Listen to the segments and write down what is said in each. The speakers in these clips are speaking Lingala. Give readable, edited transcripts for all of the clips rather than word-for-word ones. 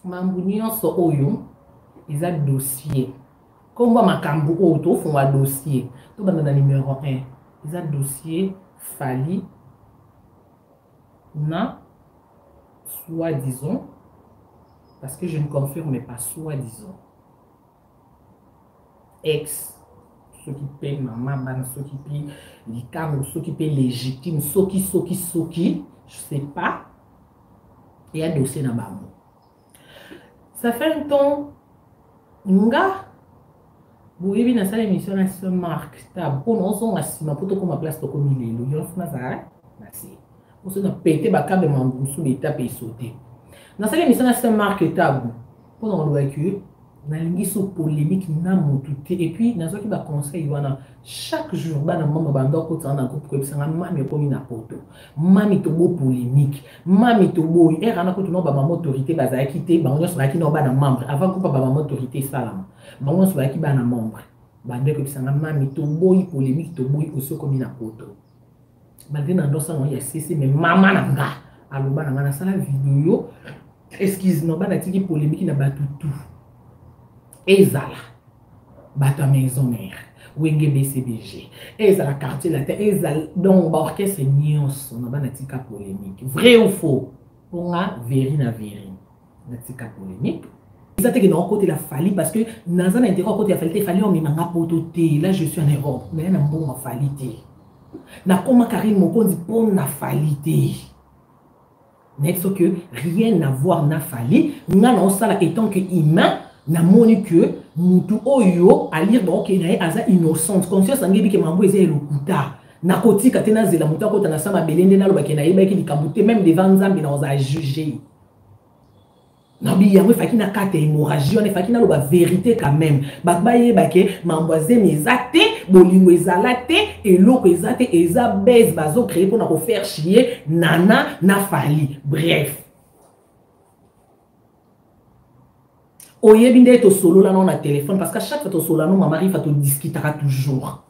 Mambo nyonso oyo eza dossier. Kombo makambo oyo tofunga dossier. Tobanda na numero 1. Eza dossier Fally na soi-disant parce que je ne confirme pas soi-disant ex soki mpe mama bana soki mpe likambo soki mpe légitime soki soki soki je sais pas eya dossier na bango ça fait un temps nga boyebi nasala émission na ce mark tab mpo na ozonga nsima mpo tokóma place tokomi lelo yo funa azala na se oso na pete bakabe mambo mosusu baetape esote nasala émission na ce mark tabu mpo na koloba ke nalingi so polémique na motu te et puis nazwaki baconseil wana chaque jour bana mama banda okotisa na groupe koyebisanga mami okomi na poto mami tobo polémique mami toboyi ere wana kutu no bamama autorité bazalaki te bango nyonso bazalaki no bana membre avant groupe ya bamama autorité esalama bango nyonso bazalaki bana membre banda koyebisanga mami toboyi polémique toboyi osi okomi na poto malgré na ndosala yango ya sese mais mama na nga aloba na nga nasala video excuse no bana tiki polémique na bato tout ezala bato ya maison mère wenge bcbg ezala quartier latin ezala donc baorchestre nyonso na bana tika polémique vrai ou faux mpo nga veri na veri natika polémique eza teke naokotela fali parce que naza na intérêt okotela fali te fali omema nga poto te là je suis en europe naye na mbongo fali te nakoma karine mokonzi mpo na fali te nayebi so que rien à voir na fali nga naosala etant que humain namoni que mutu oyo alire baokende na ye aza innocente conscience yango ebike mambo eza elokuta nakotika te nazela moto akota na sa mabele nde nalobake nayebaki likambo te meme devant nzambe nakozala juge nabi yango efaki na kata hémorragie wana efaki naloba verité quand même bato bayeba ke mambo ya zemi eza te bolingo ezala te eloko eza te eza base bazocree mpona kofaire chie nana na fali bref oyebi nde tosolola nao na telefone parce que chaque fois tosolola no mama rifa todiskutaka toujours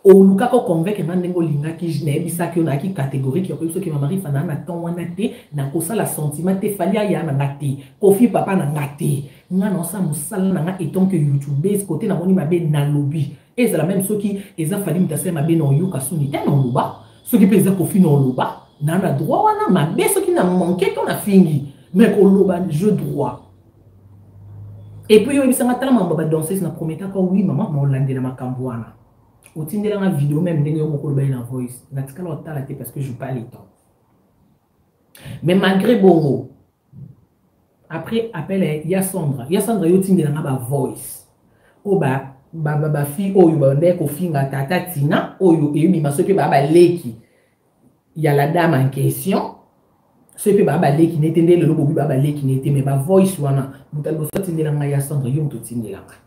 olukaka oconvaincre nga ndenge olingaki nayebisaki yo nayaki catégorique ya koyebi soki mama rifa naa na temps wana te nakosala sentiment te fali aya na nga te kofi papa na nga te nga naosala mosala na nga etant que youtubeuse kote namoni mabe nalobi ezala meme soki eza fali moto asali mabe na oyoka soni te na oloba soki mpe eza kofi na oloba naa na droit wana mabe soki na manke to na fingi mais koloba je droit et puis oyebisa nga tala makambo ya badanseuse na prometaka oui mama maolandela makambo wana otindela nga video meme ndenge yo moko olobaki na voice natikala otala te parce que je pas le temps mais malgré bongo après appel ya sandra ya sandra yo otindela nga bavoice oyo bafille oyo bandaki kofinga tata tina oyo eyebima soki mpe baa baleki ya la dame en question soki mpe baa baleki ne te nde lelo bobi baa baleki ne te mais bavoice wana moto ya liboso atindela ngai ya sandre yo moto otindela ngai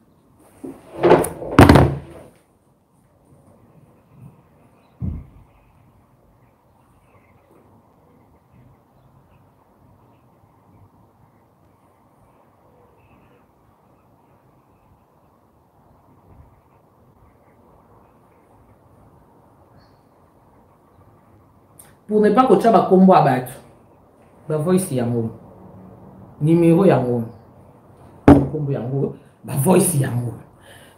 pour ne pas kotya bakombo ya bato bavoice yango numero yango nkombo yango bavoice yango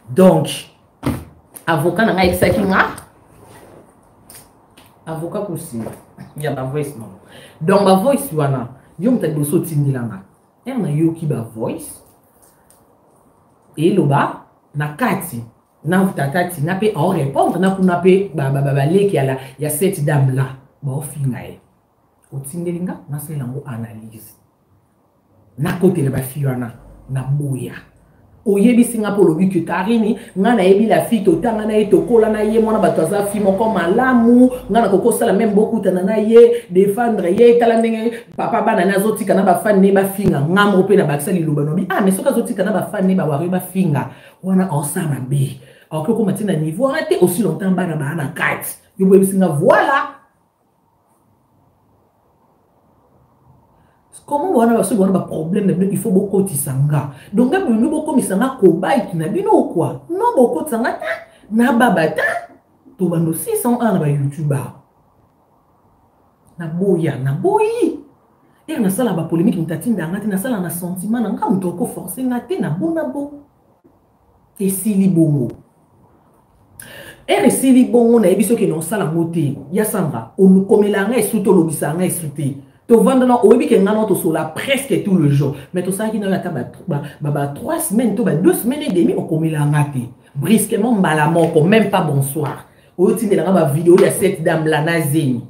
donc avocat na ngai ayebisaki nga avocat kosima ya bavoice nango donc bavoice wana yo moto ya liboso otindela nga ere nayoki bavoice eloba na kati na tata tina mpe aorépondre na kuna mpe baleki ya, ya cette dame là baofinga ye otindeli nga nasalela yango analyse nakotela bafille wana naboya oyebisi nga mpo olobi ke karini nga nayebi la fille totanga na ye tokola na ye mwana bato aza fille moko malamu nga nakoki kosala meme bokutana na ye defendre ye tala ndenge papa bana ne azotika na bafani ne bafinga nga moko mpe nabakisa liloba nobi ah mais soki azotika na bafani ne bawario bafinga wana osala mabe akoki okoma ti na niveau wana te aussi longtemps bana baa na kati yo boyebisi nga voilà comment wana basoki wana baproblème na bino il faut bokotisa nga donc nga bino bokomisa nga kobaiki na bino okwa non bokotisa nga ta na baba ta tobando 601 na bayoutube awa naboya naboyi. Ere nasala ba polemique moto atinda nga te, nasala na sentiment na nga, moto ako forcer nga te na bona bo. Esili bongo. Ere esili bongo nayebi soki na osala ngo te. Ya Sandra, okomela nga esu te, olobisa nga esu te. Tovanda na oyebi ke nga na tosola presque tout le jour. Mais tosalaki na yo ata ba, ba, ba, ba 3 semaines to ba 2 semaines et demi okomela nga te. Brusquement mbala moko, même pas bonsoir. Oyotindela nga ba video ya cette dame là na zemi.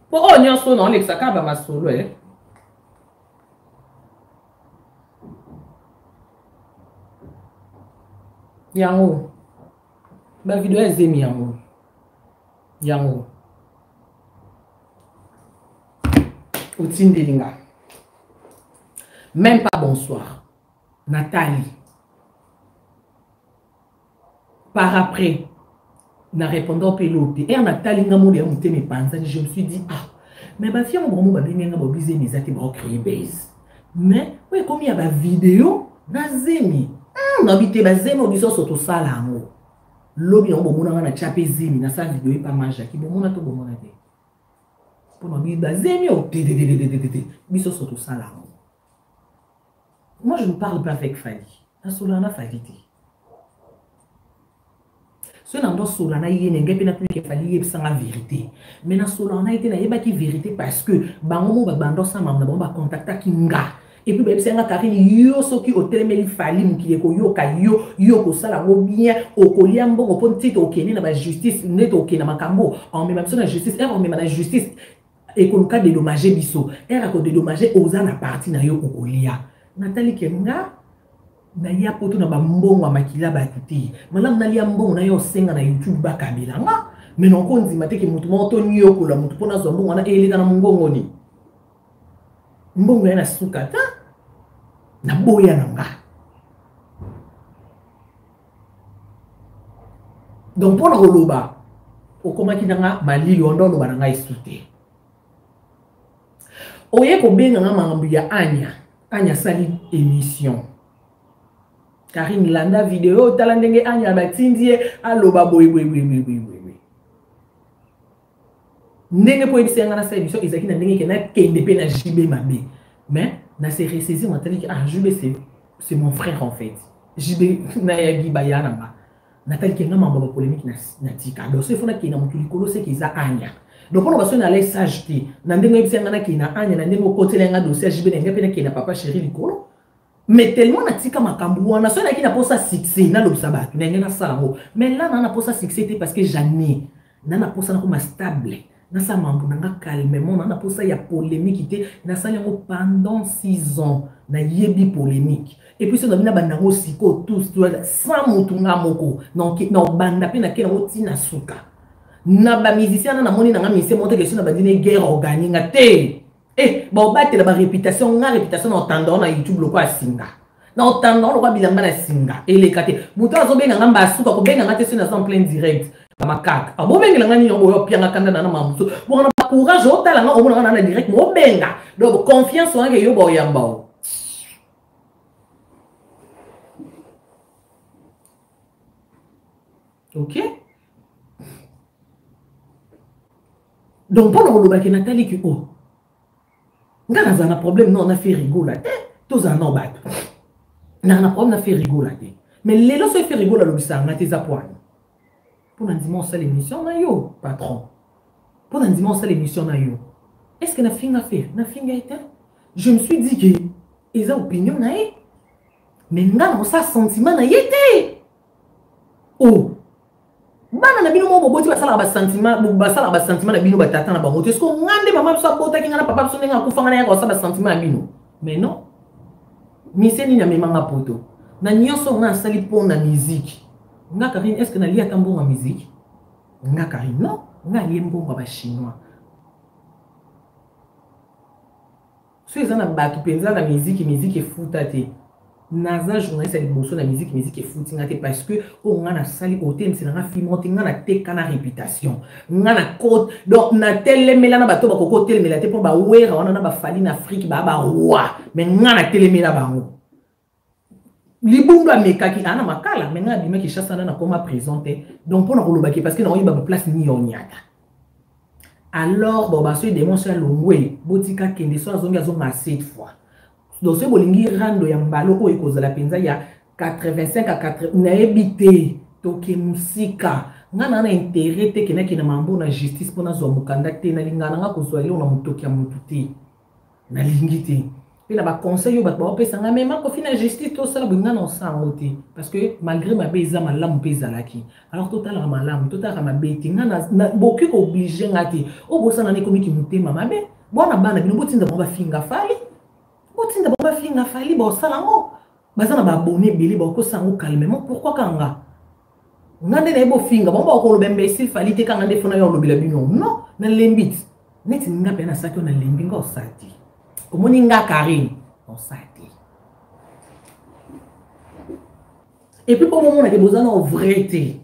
Po oyo nyonso naolekisa kaka ba masolo eh. Yango ba video ya zemi yango yango otindeli nga même pas bonsoir natali par après na répondant mpe eloko te ere natali nga molo ya motema epanzani je me suis dit ah mais bafille yango bango babengi nga baobi zemi eza te baocree base mais oyo ekomi ya bavideo na zemi hmm, nabi te bazemi oyo biso nyonso tosala yango lobi yango bomona nga na tya mpe zemi nasala video epa majaki bomona to bomona te mpo nabi bazemi oyo te te te te te te biso nyonso tosala yango Moi, je ne parle pas avec Fally. Nasolana na Fally te. soki na ndosola na ye nenge mpe natuni ke Fally yebisa nga vérité mais nasolaka na ye te nayebaki vérité parce que bango mo bato bando osala makambo na bango bacontactaki nga et puis bayebisa nga Karine yo soki otelemeli Fally mokili ekoyoka yo yo okosala yango bien okolia mbongo mpo ntite okende na bajustice nde tokende na makambo omema biso na justice ere omema na justice ekoluka dedommage biso ere akodedommage oza na parti na yo okolia natali ke nga naya poto na bambongo ya makila bato te malamu nalia mbongo naye osenga na youtube bakabela nga me nakondima te ke moto moko toniokola moto mpo nazwa mbongo wana eleka na mongongo nini mbongo ya na suka ta naboya na nga donc mpo na koloba okomaki na nga malili wanda oloba na ngai esu te oye kobenga nga makambo ya anya anya asali émission karine landa video tala ndenge anya batindi ye aloba boye boye boye boye boye boye ndenge mpo oyebisa nga nasala émission ezalaki na ndenge ke nakende mpe na JB mabe mais na se ressaisir nataliki ah JB c'est mon frère en fait JB nayaki baya na nga nataliki nga mambo ya bapolémique natika donc so ifo nakende na motu likolo seke eza anya donc mpona baso nalai sage te na ndenge oyebisa nga nakende na anya na ndenge okotela nga dossier ya JB na ngai mpe nakende na papa chéri likolo mais tellement natika makambo wana soki nayaki na posa succès nalobisa bato na ngai nasala yango mais là naa na posa succès te parce que j'en na na posa nakoma stable nasala mambo na nga calmement na na posa ya polémique te nasali yango pendant 6 ans nayebi polémique et puis soki nabi nabanda yango sikoyo tous sans motu nga moko na obanda mpe nake yango ntina suka na bamusicien wana namoni na nga musicien moko te question na bandi ne guerre organi nga te eh baobatela ba réputation nga réputation na otanda na youtube lokola singa na otanda lokola bilamba na singa eleka te moto azobenga nga mbasuka kobenga nga te soki naza en plein direct bamakaka abobengela nga nini oyo opianga kanda na na mamusu bokana bacourage otala nga omona nga na direct mobenga donc confiance wana ke yo baoyamba o ok donc mpo na kolobaki nataliki o oh, nga nazala na problème non na Ferre Gola te tozala nao bato naa na problème na Ferre Gola te mais lelo soki Ferre Gola alobisaka nga te eza poani mpo na ndima osala émission na yo patron mpo na ndima osala émission na yo est ce que nafinga Ferre nafinga ye te je me suis dit que eza opinion na ye mais nga na kosala sentiment na ye te o oh. Bana na bino moko boboti basalaka basentiment basalaka basentiment na bino batata na bango te siko nga nde mama biso abotaki nga na papa biso ndenge akufa nga nayaka kosala basentiment ya bino mais non mise nini amemanga poto na nyonso nga asali mpo na miziki nga Karine est ce que nalia ata mbongo ya miziki nga Karine non nga alie mbongo ya bachinois soki eza na bato mpenza na miziki miziki efuta te naza journaliste ya liboso na miziki miziki efuti nga te parce que oyo nga nasali otelemisi na nga fimo te nga nateka na réputation nga na cote donc natelemela na bato bakoki otelemela te mpo bawera wana na bafali na afrique baa baroi mais nga natelemela bango. Libundu amekaki ana makala me ngai abima Kinshasa na nakoma prison te. Donc mpo na kolobaki parce que nakoyeba baplace nini ya onyata. Alors bon basoki demon so alongwe botika kende so azongi azonga cette fois. Donc soki bolingi rando ya mbalo oyo ekozala mpenza ya 85 à 80 nayebi te toke mosika. Nga na na intérêt te ke nakende mambo na justice mpo nazwa mokanda te. Nalingaka na nga kozwa eloko na motoki ya motu te, nalingi te. Mpe na baconseil oyo bato baopesa nga mema Kofi na justice tosala boye, nga na osala yango te parce que malgré mabe eza malamu mpe ezalaki. Alors totalaka malamu, totalaka mabe te. Nga bokoki kooblige nga te. Oyo bosala na ekomiki motema mabe. Bwana bana bino botinda bango bafinga Fally, botinda bango bafinga Fally, baosala yango. Baza na baabonné ebele, bakosa yango calmement. Pourquoi kanga nga nde nayebi ofinga bango bakoloba imbécile Fally te? Kanga nde fona yo olobela bino non, nalembi ti neti nga mpe nasaki oyo nalembi nga osala te. Omoni nga Karine osala te. Et puis mpo bomonake boza na vrai te.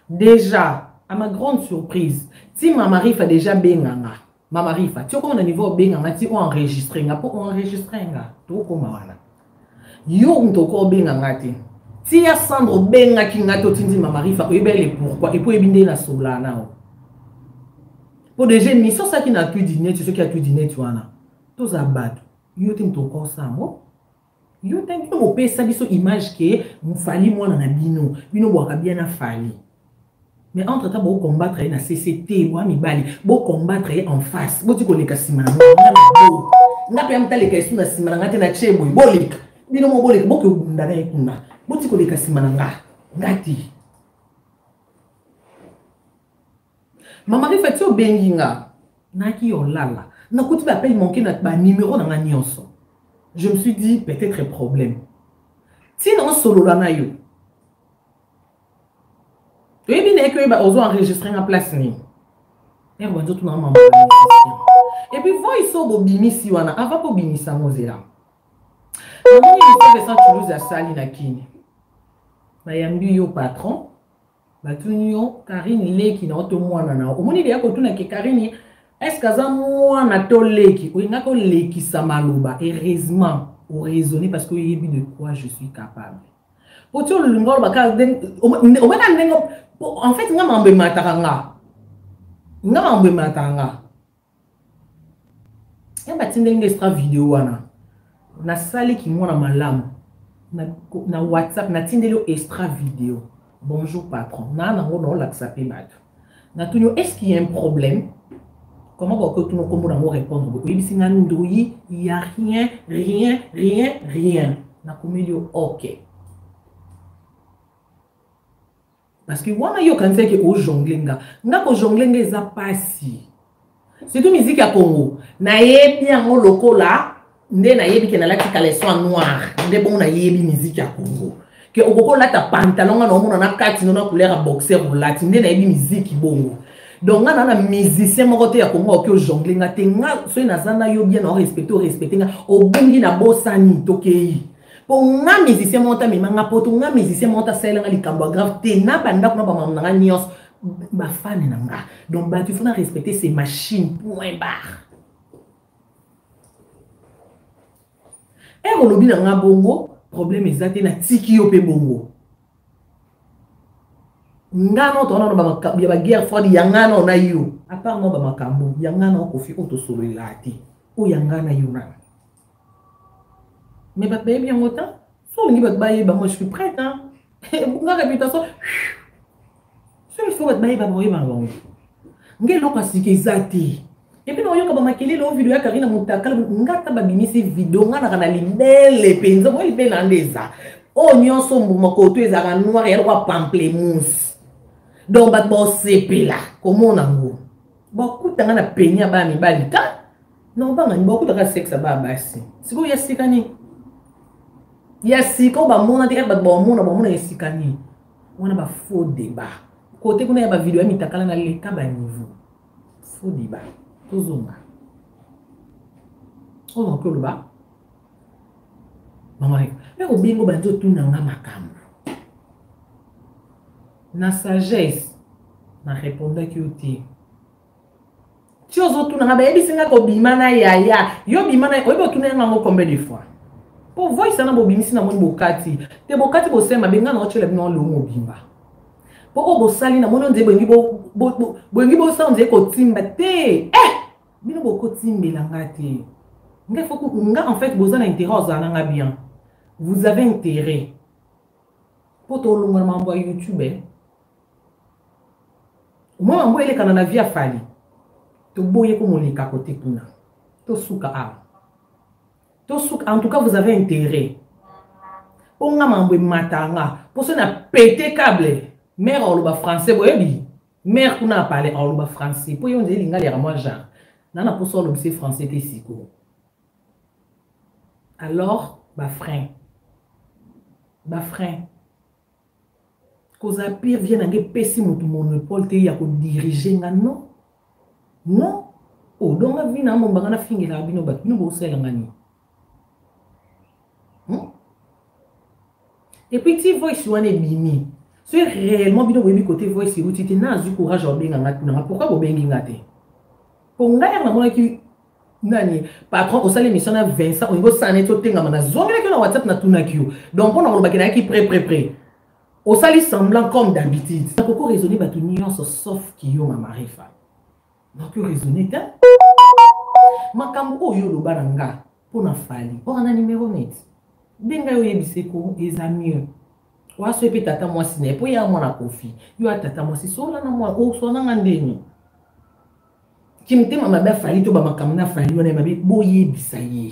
Déjà à ma grande surprise ti Mama Rifa déjà benganga. Mama Rifa ti okoma na niveau obenganga ti oenregistre nga mpo oenregistre nga tokokoma wana. Yo moto oko obenganga te ti ya Sandre obengaki nga te otindi Mama Rifa oyebi ele pourquoi epo oyebi nde nasolaa nao po déjà émission osalaki na atui neti soki atui neti wana toza bato yo te moto okosa yango yo te. Bino bopesa biso image ke Fally mwana na bino, bino bwaka bien na Fally, mais entre temps bocombattre ye na cct bwa mibali, bocombattre ye en face. Boti koleka nsima na nga na bo nga mpe ya motaleka esu na nsima na nga te na tie boye. Boleka bino mo, boleka boke obunda na ye kuna. Boti koleka nsima na nga nga te. Mama Rifa ti obengi nga naki olala, nakuti baappel manqué na banimero na nga nyonso. Je me suis dit peut-être problème ntina osolola na yo toyebi na ye ke oyeba ozo enregistre nga place nini ere banzo tuna mama musicien. Et puis voice oyo bobimisi wana avant mpo obimisa yango ozela namoni Monsieur Vincent Toulouse asali na kini bayambi yo patron batuni yo Karine leki na yo to mwana na yo. Omoni deya kotuna ke Karine est ce que aza mwana to leki, olingaki olekisa maloba. Heureusement oraisonner parce que oyebi de quoi je suis capable. Po ti olinga oloba kaka omeka ndenge en fait nga makambo emataka nga, nga makambo emataka nga ya batindeli nga extra video wana nasaliki mwana malamu na WhatsApp natindeli yo extra video. Bonjour patron, naa nango naolakisa mpe bato natuni yo est ce qu'il y a un problème? Comment bakoki otuna nkombo nango répondre boye? Oyebisi nga ndoyi ya rien rien rien rien. Nakomeli yo ok parce que wana yo okanisaki ojongle nga, nga kojongle nga eza pasi. Surtout musique ya Congo nayebi yango lokola nde nayebi ke nalati caleçon ya noir nde bongo nayebi musique ya Congo ke okoki olata pantalon nga naomona na kati no na couleur ya boxer olati nde nayebi miziki bongo. Donc nga na na musicien moko te ya Congo okoki ojongle nga te. Nga soki naza na yo bien na orespecte orespecte nga obungi na bosani tokei mpo nga musicien moko te amema nga poto, nga musicien moko te asalela nga likambo ya grave te na bandako na bamama na nga nyonso bafane na nga. Donc bato il faut na respecter ces machines, point barre. Ere olobi na nga bongo problème eza te, natiki yo mpe bongo. Nga no tona na ya baguerre froide ya nga no na yo à part no bamakambo ya nga na Kofi oyo tosololela te oyo ya nga na yo nana. Mais bato bayebi yango ta so olingi bato bayeba, moi je suis prête hein. Nga réputation soki faut bato bayeba bakoyeba na bango. Nga eloko ya sika eza te. Et puis naoyoka bamakelele o video ya Karina motakala. Nga ta babimisi video nga naka na libele mpenza boye libele na nde eza oyo nyonso mbuma koto ezalaka noir ya lokwa pamplemousse. Donc bato baosepela komona ngo bakutanga na peni ya bana mibali ta nobanga bakutaka sexe ya bana basi. Sikoyo ya sika nini ya sika oyo bamona te? Bato bamona bamona ya sika nini wana? Bafaux débat kote kuna ya bavideo ya mitakala na leka baniveau faux débat. Tozonga oyo nakoki oloba mama mpe kobengo bandi otuna nga makambo na sagesse na répondaki yo te. Ti ozotuna nga bayebisi nga kobima na yaya yo bima na oyebi otuna yango combien de fois? Mpo voice wana bobimisi na moni bokati te, bokati bosali mabe. Ngai naotyela bino lelo mobimba, mpo oyo bosali na moni onzeye bolingi bosala onzeye kotimba te. Eh, bino bokotimbela nga te. Nga faut nga, en fait, boza na intérêt ozala na nga bien. Vous avez intérêt mpo tolongola makambo ya YouTube, eh? Omoi mambo elekana na vie ya Fally, toboye komoleka kote kuna. Tosuka awa, tosuka. En tout cas, vous avez intérêt, mpo nga makambo emata nga, mpo so na pete câble mare oloba français. Boyebi mare kuna apale oloba français, mpo yo nzeli lingala yaka mwa genre na mposo olobisi français te sikoyo. Alors bafrein, bafrein kozala pire vie na nga epesi motu monopole te ya kodiriger nga. Non, non, odonga vi na mombanga nafingelaka bino bato. Bino bosalelanga nini, Et puis ti voice wana ebimi, soki réellement bino boyebi kote voice euti te, na azwi courage ya kobenga nga, tunanga pourquoi bobengi nga te. Mpo ngai yango namonaki nani patron osali émission na Vincent, olingi osala neti otengama. Nazongelaki yo na WhatsApp, natunaki yo. Donc mpo na kolobaki nayaki pré pré pré, osali semblant comme d'habitude. Nakoko raisonner bato nyonso sauf kiyo Mama Rifa. Nakoki raisonner te. Makambo oyo oloba na nga mpo na Fally oka na numero neti benga yo, oyebise ko eza mieux waso mpe tata mwasi na ye, mpo ya mwana Kofi. Yo ya tata mwasi, sola na mwana oswananga ndeni kimotema mabe. Afali to bamakambo na Afali wana ya mabe, boyebisa ye.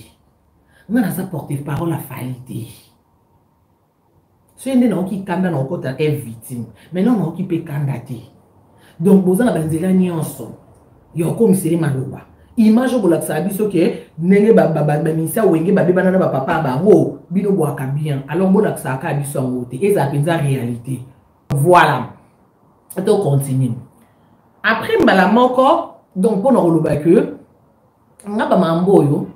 Nga naza porte parole afali te. Soki nde naoki kanda na okota e victime, maintenant naoki mpe kanda te. Donc boza na banzela nyonso ya okomiseli maloba. Image oyo bolakisaka biso ke ndenge bamisa Wenge babebana na bapapa bango, bino bwaka bien. Alors bolakisaka kaka biso yango te, ezala mpenza réalité. Voilà, to continue après mbala moko. Donc mpona koloba ke nga bamambo oyo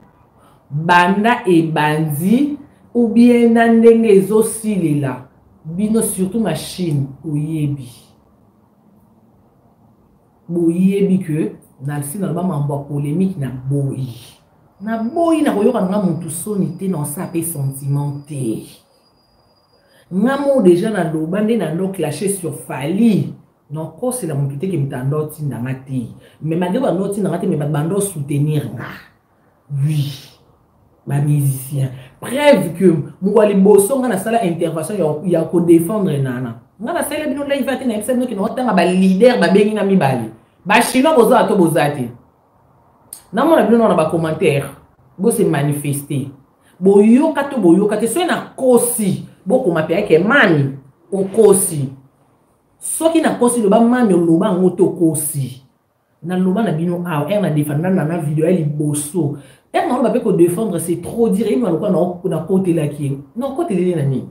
banda ebandi ou bien na ndenge ezosilela bino, surtout machine, oyebi, boyebi ke nasi naloba mambo ya polémique. Naboyi, naboyi na koyoka nanga motu soni te, na osala mpe sentiment te. Nga mo déjà naloba nde nando clashe sur Fally, nakosela motu te ke moto ando otindanga te. Mais malgré bando otindanga te, mais bato bando soutenir nga, oui, bamusicien. Preuve que mokolo ya liboso nga nasala intervention ya kodéfendre Nana, nga nasalela bino live te, nayebisa bino ke naotanga baleader babengi nga mibale. Bachinois boza to boza te, namona bino na bacommentaire, bose manifester. Boyoka to boyoka te, soki nakosi bokoma mpe yake mami okosi. Soki nakosi, loba mami oloba yango to okosi. Naloba na bino awa ere na défendre na video ya liboso, ere naloba mpe kodéfendre, c'est trop dire. Yebima lokola nakotelaki ye, nakoteleli na nini?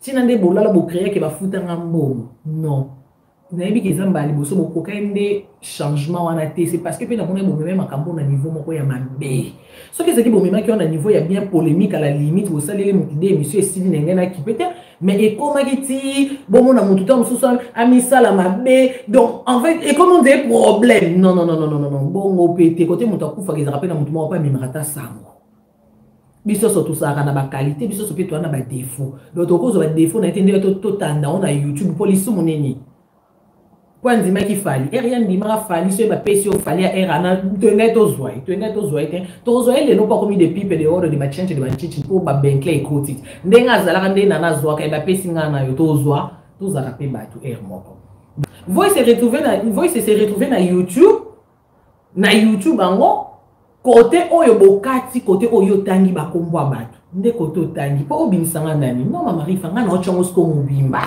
Ntina nde bolala bocréake bafutanga mbongo? Non, nayebi ke eza mbala liboso bokokai nde changement wana te. C'est parce que mpe namoni bomema makambo na niveau moko ya mabe. Soki ezalaki bomemaki wana na niveau ya bien, polémique à la limite, bosaleli motu de émission esili na ngai nakipe te. Mais ekomaki ti bomona motu ta mosusu amisala mabe. Donc en fait ekomi onzeye problème. Non, non, non, non, non, non, bongo mpe te. Kote moto akufaka ezalaka mpe na motu moko mpe amemaka ta sango. Biso nyonso tosalaka na baqualité, biso nyonso mpe toza na badéfaut. Donc tokozwa badéfaut na ye te ndenge totanda ngo na YouTube. Mpo lisumu nini? Po andimaki Fally, ere ya ndimaka Fally, soki bapesi yo Fally ya ere ana, toyengai tozwa ye, toyengai tozwa ye te. Tokozwa ye lelo mpo akomi de pipe de oro de bachange de banchichi, mpo babenkle ekoti ndenge azalaka nde nana azwaka ye. Bapesi ngai na yo tozwa, tozalaka mpe bato ere moko. Voice se retrouve na YouTube, na YouTube yango kote oyo bokati, kote oyo otangi bakombo ya bato nde kote otangi mpo obimisanga nani. Non, Mama Rifa, ngai na otyango siko mobimba,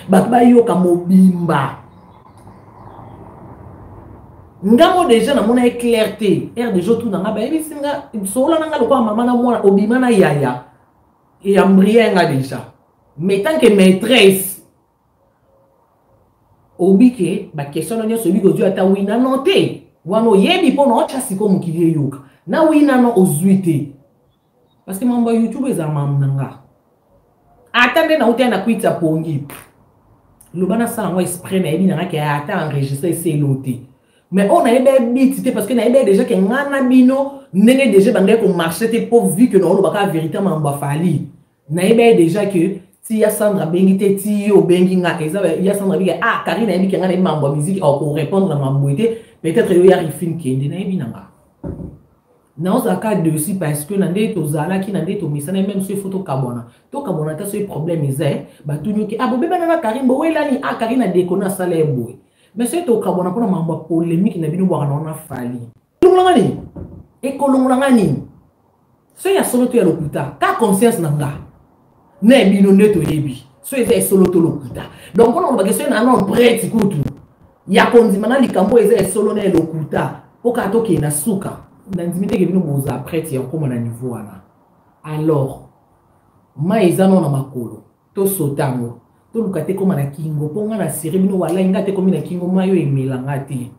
bato bayoka mobimba. Nga mo déjà namona ye clair te. Aire déjà otuna nga, bayebisi nga solola na nga lokola mama na mwana, obima na yaya eyambrie nga déjà. Mais tant que maîtresse obike baquestion na nyonso, oyebi kozwi ata wi nano te wana, oyebi mpo na otya sikoyo mokili eyoka na wi nano ozwi te, parce que mambo ya YouTube ezala mambo na nga. Ata nde nauti ya na kwiti ya pongi, loba nasala yango esprit, nayebi na nga ke ata enregistre eselo te. Mais oyo nayebi biti te, parce que nayebi déjà ke nga na bino. Ndenge déjà bandaki komarche te mpo vu que naolobaka vérité makambo ya Fally, nayeba ye déjà que ti ya Sandra abengi te, ti yo obengi nga, eza ya Sandra abiki, ah, Karine ayebi ke nga nayebi makambo ya musique, akorépondre na makambo boye te. Peut-être yo ya Rifine kende, nayebi na nga naozalaka dessus parce que na nde tozalaki, na nde tomesana. Même so ifo tokabwana, tokabwana ta. Soki problème eza, batuni oke, ah, bobebana na Karine, bowelani, ah, Karine adekona, asala ye boye. Mais soki tokabwana mpona makambo ya polémique na bino, bwaka na wana Fally, elongolanga nini? Ekolongolanga nini? So ya solo to ya lokuta, ka conscience na nga na bino nde toyebi so eza esolo to lokuta. Donc mpona kolobaka soki na non prête kutu ya kondima na likambo oyo eza esolo na elokuta, mpo kaka tokende na suka, nandimi teke bino bozala prête ya kokóma na niveau wana. Alors mai eza nano na makolo, tosota yango, toluka te kóma na kingo, mpo nga na sire bino, walai nga te komi na kingo, mai oyo emelanga te,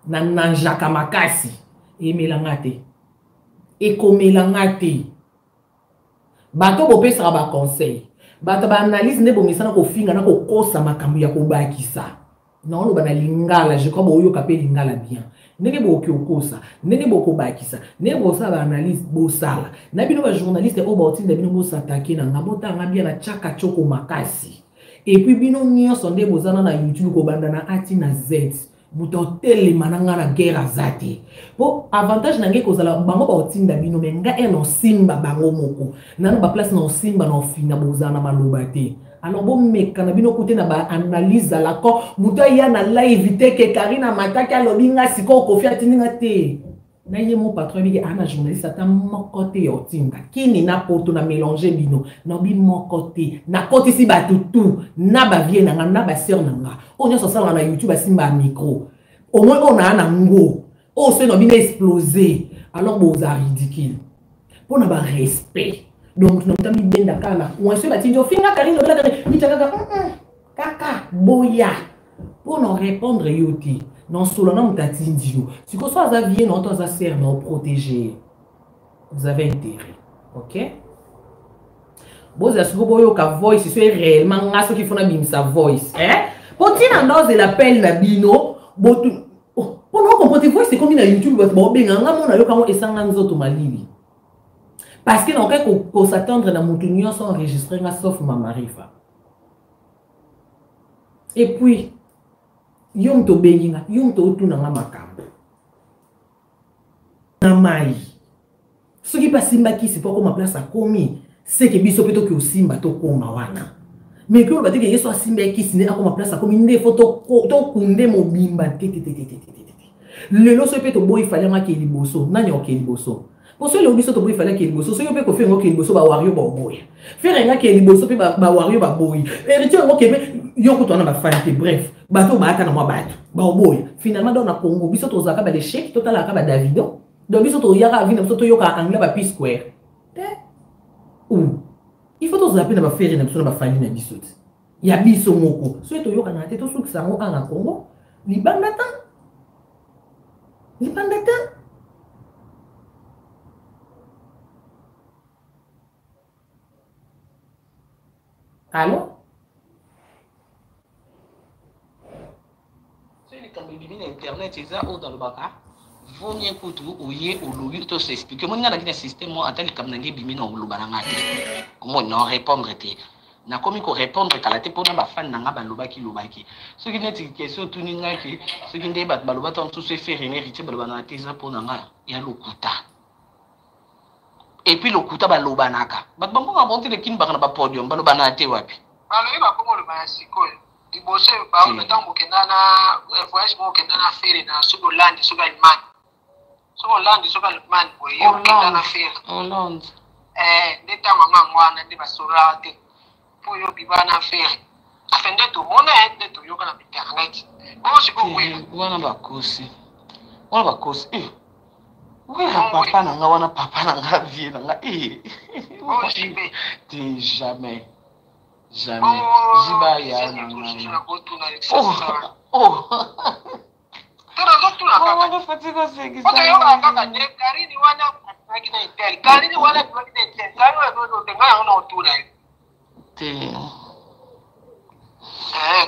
na nanjaka makasi, emelanga te, ekomelanga te. Bato bopesaka baconseil, bato baanalyse nde bomesana kofinga na kokosa makambo ya kobakisa. Naoloba na lingala, je crois boyoka mpe lingala bien. Ndenge bokoki okosa, ndenge bokobakisa, ndenge bosala baanalyse, bosala na bino bajournaliste oyo baotinda bino bosatake na nga, botanga bien na tiaka tioko makasi. Et puis bino nyonso nde bozana na YouTube, kobanda na A ti na Z, moto otelema na nga na guerre aza te, mpo avantage na ngai kozala bango baotinda bino, me nga e na osimba bango moko nano baplace na osimba na ofina, bozala na maloba te. Alors bomeka na bino kute na baanalyse alako, moto aya na live te ke Karine amataki, alobi nga sikoyo Kofi atindi nga te. Na ye mo patron abiki aa na journaliste ata moko te ya otinda kini na poto na mélange bino nabi moko te, nakotisi bato tu na bavie na nga na baseur na nga oyo nyonso asalaka na YouTube, asimba ya micro au moins oyo naa na ngo oyo soki na bino explose. Alors boza ridicule mpo na barespect. Donc moto na moto amibenda kaka na coin. Soki batindi ofinga Karine, obela Karine mita kaka kaka boya mpo na répondre yo te, na osolo na moto atindi yo. Sikoyo so aza vie na oto aza sere na oprotege, vous avez intérêt, ok? Bozala sikoyo, boyoka voice so réellement nga soki fo nabimisa voice, eh? Mpo ntina ndozela appel na bino botu mpona okompote voice ekomi na YouTube, bato baobenga nga mona yoka yango esanga nzoto malili, parce que nakoki kosatendre na motu nyonso enregistre nga sauf Mamarifa. Et puis yo moto obengi nga, yo moto otuna nga makambo na mai, soki mpe asimba kisi mpo akoma place akomi, seke biso mpe toki osimba tokoma wana. Mais mpe oloba teke yesu asimba ye kisi nde akoma place akomi, nde fo tokunde mobimba te te te te te te. Lelo soki mpe toboyi Fally yango akee liboso, nani akee liboso? Mpo soki lelo biso toboyi Fally akee liboso, soki mpe Kofi yango akee liboso, bawario baoboya Ferre yango akee liboso, mpe bawario baboyi Héritier yango okee, mpe yo kutu wana bafani te. Bref, bato baata na mwa bato baoboya finalement. Donc na Congo biso tozalaka balechec, totalaka badavido. Donc biso toyaka avi na biso, toyokaka anglais ba p square te ou il faut tozala mpe na baFerre na biso na baFally na biso te ya biso moko. Soki toyokanaka te, tosukisa yango a na Congo, libanda ta, libanda te. Allo, soki likambo ebimi na internet, eza oyo nalobaka, vaut mieux kutu oye olobi to s'explique. Omoni nga naki na système moko, ata likambo na ngai ebimi na oloba na nga te, omoni na répondre te, nakomi korépondre kala te mpona bafani na nga balobaki lobaki. Soki neti question otuni ngaki, soki nde bato baloba ta mosusu eFerre na Héritier baloba na te, eza mpo na nga ya lokuta. Et puis lokuta, balobanaka bato bambonga bango te, lekini baka na bapodium, balobanaka te wapi? Balobi bakoma oloba na sikoyo, liboso baoyo ntango okenda na voyage moko, okenda na Ferre na soki Hollande, soki Allemagne, soki Hollande, soki Allemagne boye, ye okenda na Ferre. Hollande. Nde ntango yango yango wana nde basololaka te mpo yo biba na Ferre, afe nde tomona ye, nde toyoka na internet bongo sikoyo wela. Wana bakosi, wana bakosi, eh. Wera papa na nga wana, papa na nga, vie na nga, eh. Te, jamais jamais jiba ya na nga. Oh oh, toyokaka kaka nde Karine wana abimaki na intel, Karine wana abimaki na intel, Karine wana te, ngai yango na otuna ye te.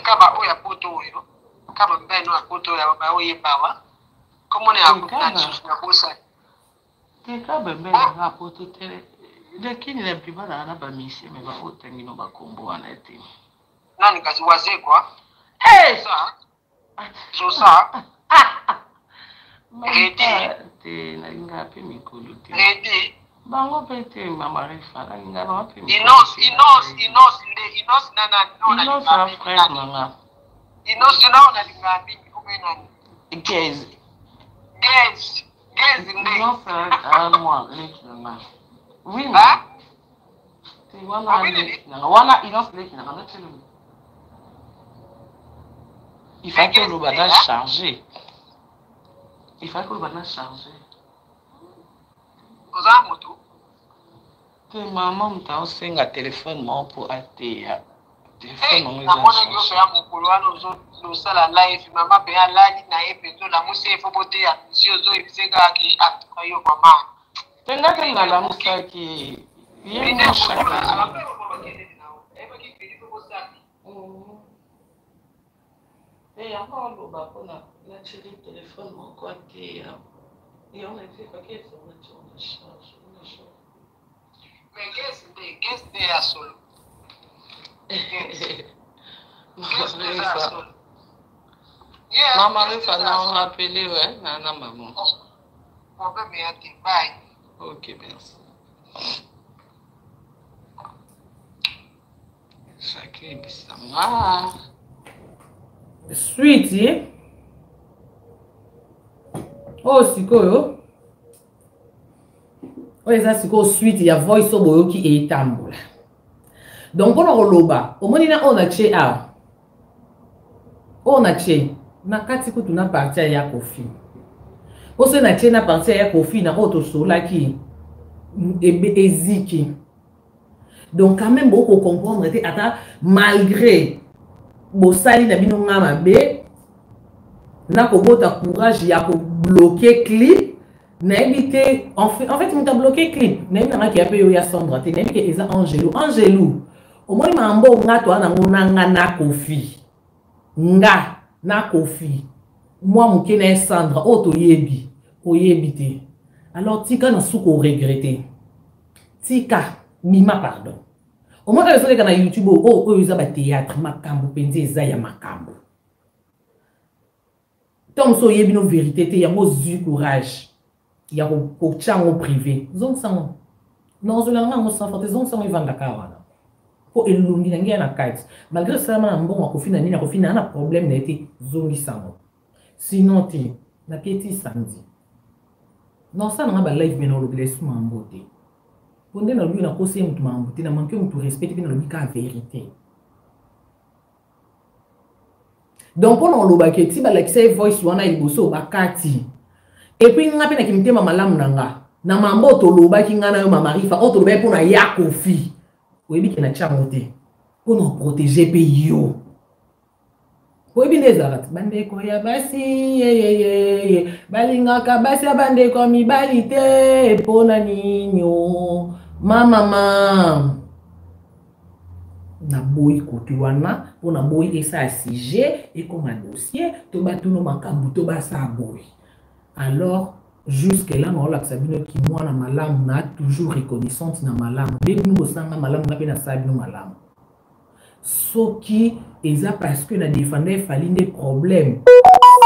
Kaba oyo ya poto, oyo kaba mbeno ya poto oyo baoyembawa, komona ya lisusu na bosani. Teka bembe na poto te. Lakini la plupart na ba musiciens mais ba otangi no ba kombo wana te. Nani kasi Wazekwa? Eh! Josa. Redi. Te nalinga pe mikolo te. Redi. Bango pe te mama Refa nalinga bango pe. Inos Inos Inos nde Inos na nani? Inos na frère na nga. Inos na nalinga mingi obe nani? Gez. Gez. Gez nde. Inos a moi leki na nga. Oui. Hein? Te wana leki na nga. Wana Inos leki na nga. Nateli. Il fallait que oloba na charge. Il fallait que oloba na charge. Oza motu? Te mama moto aosenga telefone moko mpo ateya. Telefone yango eza namonaki yo mpenza mokolo wana ozosala live mama mpenza alali na ye mpenza olamusi ye fo boteya misi ozoyebise kaka ke atuka yo mama. Te nga te nalamusaki ye mo chaque Te yango aloba mpona natyeli telefone moko ateya yango natifaki ezonga na charge na charge. Mais gaz nde gaz nde ya solo. Mama Rifa na rappelé ouais na na maman. Problème ya te bye. Ok merci. Jacqueline Bisanga. Suite oyo sikoyo oyo eza sikoyo suite ya voice oyo boyoki etambola donc mpona koloba omoni na oyo natie awa oyo natie na kati kutu na parti ya kofi mpo soki natie na parti ya kofi na oyo tosolaki eziki donc quand même boko comprendre te ata malgré bosali na bino nga mabe nakobota courage ya kobloke clip nayebi te en fait, en fait moto abloke clip nayebi nanga keya mpe yo ya sandra te nayebi ke eza angelo angelo omoni makambo nga toa nango na nga na kofi nga na kofi mwa moke na ye sandra oyo toyebi oyebi te alors tika na suka oregrete tika bima pardon omoni oyo ezoleka na youtube oyo oyo eza batheatre makambo mpenza eza ya makambo ntango mosusu oyebi no verité te yango ozwi courage ya kotya yango privé zongisa yango naozwela nga yango sans forte zongisa yango evandaka wana mpo elongi na ngai ya na kati malgré esalama na mbongo akofi na nini akofi na na problème na ye te zongisa yango sinon te napie ti samedi nasala nga balive me naolobela esu mambo te mpo nde nalobi nakosi ye motu mambo te na manke motu respect te mpe nalobi kaka verité donc mpo na olobaki eti balakisa ye voice wana ya liboso bakati epuis nga mpe na kimotema malamu na nga na mambo oyo tolobaki nga na yo mamarifa oyo tolobaki mpo na ya kofi oyebi ke na tya yango te mpo na oprotege mpe yo oyebi nde ezalaka te bandeko ya basi yeyeyeye balingaka basi ya bandeko ya mibali te mpo na ninio mamama naboyi kote wana mpo naboyi esala sujet ekoma dossier to batuna makambo to basala boye alors jusque là naolakisa bino kimwana malamu na toujours reconnaissante na malamu nde bino bosanga malamu nga mpe nasala bino malamu soki eza parce que na defanda efali nde problème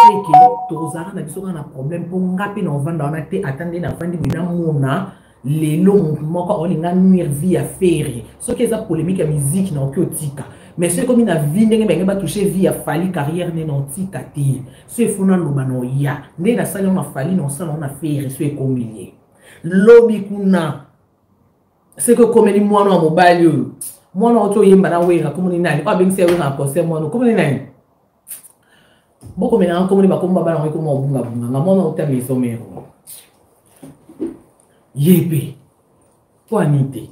seke tozalaka na biso kaka na problème mpo nga mpe na ovanda wana te ata nde navandi boye namona lelo motu moko aolinga nuire vie ya ferre soki eza polémique ya musique naoki otika mais soki ekomi na vie ndenge bange batouche vie ya fali carrière nde naotika te so efo naloba na oya nde nasali yango na fali na osala yango na ferre so ekomi ye lobi kuna soki okomeli mwana wa mobali oyo mwana oyo toyemba na wera komoni nani oyo abengisi ya wera na concert mwana okomoni nani bokomela nga komoni bakomba bana yango ekoma obungabunga nga mwana ota maison mero ye mpe mpo ani te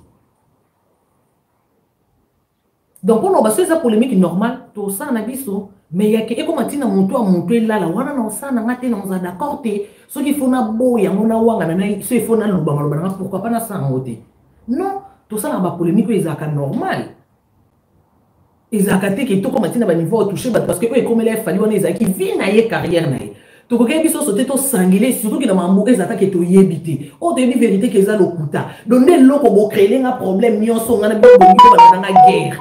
donc mpona baso eza polémique normale tosala na biso mais yake ekoma ntina motu ya motu elala wana na osala na nga te na ozala d'accord te soki ifo naboya yango nawangana na so ifo naloba maloba na nga pourquoi pas nasala yango te non tosalaka bapolémique oyo ezalaka normal ezalaka te ke tokoma ntina baniveau otouche bato parce que oyo ekomela efali wana ezalaki vie na ye carrière na ye. Tokokaki biso nyonso te tosangele, surtout ke na makambo eza kaka toyebi te. Oyo toyebi vérité ke eza lokuta. Donc nde eloko bocréele nga problème nyonso, nga na bino bongi bobanda nga guerre.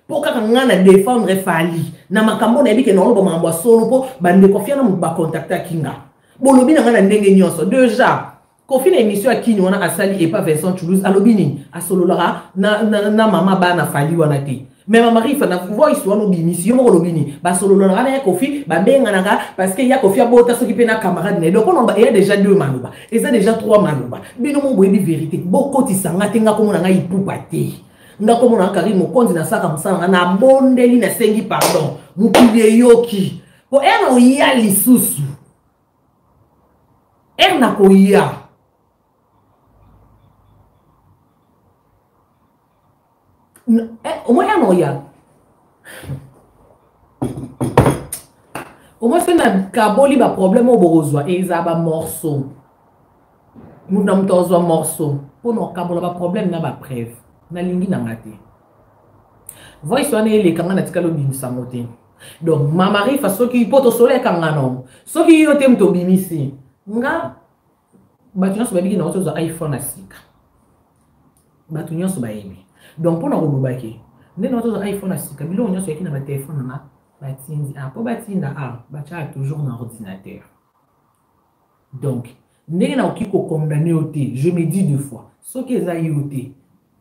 Mpo kaka nga na défendre Fally na makambo nayebi ke naoloba makambo ya solo, mpo bandeko Fia na moto bacontactaki nga, bolobi na nga na ndenge nyonso. Déjà Kofi na émission ya Kini wana asali epa Vincent Toulouse, alobi nini? Asololaka na mama bana Fally wana te. Mais mama Rifa, na voice wana obimisi, yo moko olobi nini? Basololaka na ya Kofi, babenganaka parce que ya Kofi abota soki mpe na camarade na ye. Donc mpona eya déjà deux maloba, eza déjà trois maloba. Bino moko boyebi vérité, bokotisa nga te. Nga komona ngai ipupa te, nga komona nga Karine Mokonzi, nasalaka mosala nga, nabondeli, nasengi pardon, mokili eyoki po ere oya lisusu, ere nakoya. Omoi ere nakoya, omoi soki nakaboli baproblème oyo bokozwa eza bamorceau, moto na moto azwa morceau mpona okabola baproblème na bapreuve. Nalingi na nga te voice wana eleka, nga natikali obimisa yango te. Donc mama Rifa, soki mpo tosolo ekanga no, soki yo te moto obimisi nga, bato nyonso bayebiki na ozwa iPhone ya sika, bato nyonso bayebi. Donc mpona kolobaki nde na ozwa iPhone ya sika, biloko nyonso eyaki na batelefone na nga, batindi a mpo batinda a batiaka toujours na ordinateur. Donc ndenge nakoki kokondane yo te, je me dis deux fois, soki eza yo te,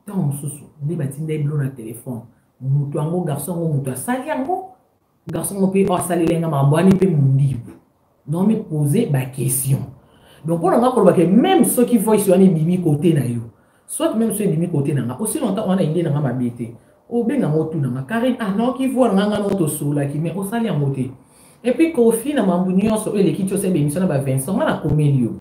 ntango mosusu nde batinda ye bilo na telefone, moto yango, garçon yango, moto asali yango, garçon yango mpe oyo asaleli nga makambo wana mpe mondibu donc me poser baquestion. Donc mpo na nga koloba ke même soki voice wana ebimi kote na yo, soit même soki ebimi kote na nga, aussi longtemps wana idée na nga mabe te, obenga ngo, otuna nga: "Karine, ah, naoki voir nga, nga nao tosololaki, mais osali yango te." Et puis Kofi, na mambo nyonso oyo eleki ti osala émission na baVincent, nga nakomeli yo,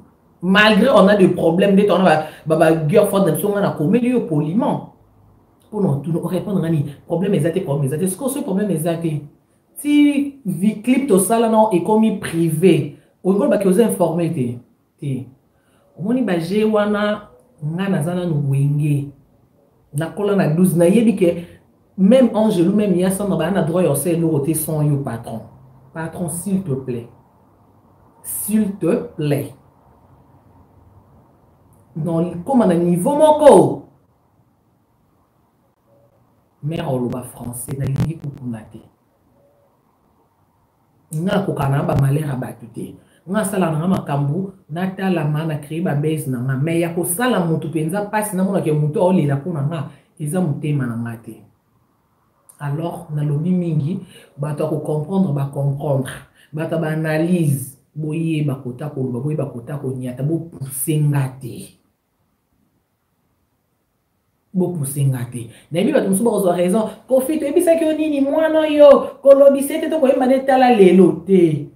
malgré on a des problèmes nde tona baguerre forte na biso, nga nakomeli yo poliment mpona otuna, orépondre nga nini? Problème eza te, problème eza te. Sikoyo soki problème eza te, ti clip tosala nao ekomi privé, olingi olobaki oza informé te te. Omoni baje wana, nga naza nanu wenge, nakola na 12, nayebi ke même Angelo, même ya Sandra baya na droit ya osala eloko te sans yo. Patron, patron, s'il te plaît, s'il te plaît, non, koma na niveau moko mare oloba français, nalingi kukuna te. Nga nakoka na bamalere ya bato te. Nga asalaka nanga makambo, natalama na créer babase na nga, mais ya kosala motu mpenza mpasi, namonaka motu aolela mpo na nga, eza motema na nga te. Alors nalobi mingi, bato ya kocomprendre bacomprendre, bato ya baanalyse boyeba kota koloba, boyeba kota koniata, bopuse nga te, bopuse nga te. Nayebi bato mosusu bakozwa raison: "Kofi, toyebisaki yo nini? Mwana oyo kolobisa ete tokoyemba nde." Tala lelo te,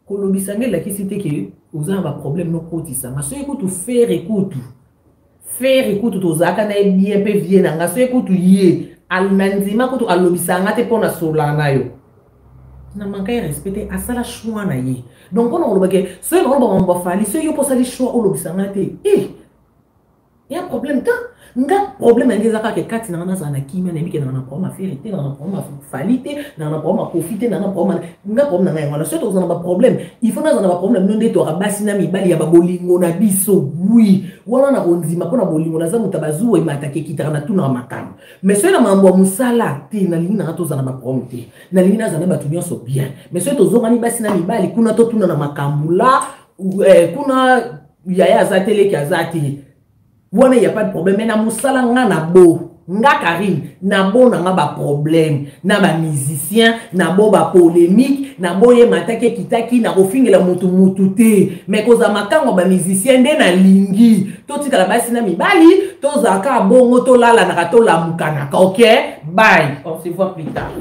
kolobisa nge elakisi te ke oza na baproblème nokotisanga. Soki kutu Ferre, kutu Ferre kutu tozalaka na ye bien mpe vie na nga, soki kutu ye na ndima kutu alobisanga nga te mpo na sololaka na yo na manka ya respect te, asala choix na ye. Donc mpona kolobake soki nakoloba mambo afali, soki yo mpo osali choix olobisanga te, e ya problème te. Nga problème yango eza kaka kati na nga, nazala na kimia, nayebi ke nanga na problème affaire te, nanga na problème afali te, nanga na problème akofi te, nanga na problème. Nga problème na ngai yango wana. Soki tokozala na baproblème, il faut nazala na baproblème no nde toyaka basi na mibali ya babolingo na biso. Wi wana na kondima mpo na bolingo, naza moto bazuwa emataka ekitaka, na tunaka makambo. Mais soki na makambo ya mosala te, nalingi nanga tozala na baproblème te, nalingi nazala na bato nyonso bien. Mais soki tozongani basi na mibali, kuna totuna na makambo la kuna yaya aza te, leki aza te, wana ya pas de problème. Mais na mosala, nga na bo nga Karine na bo na nga baproblème na bamusicien, na bo bapolémique, na boyema taki ekitaki na kofingela mutu mutu te. Mais kozala makango bamusicien nde nalingi totikala basi na mibali, tozalaka bongo, tolalanaka, tolamukanaka. Ok, bye, on se voit plus tard.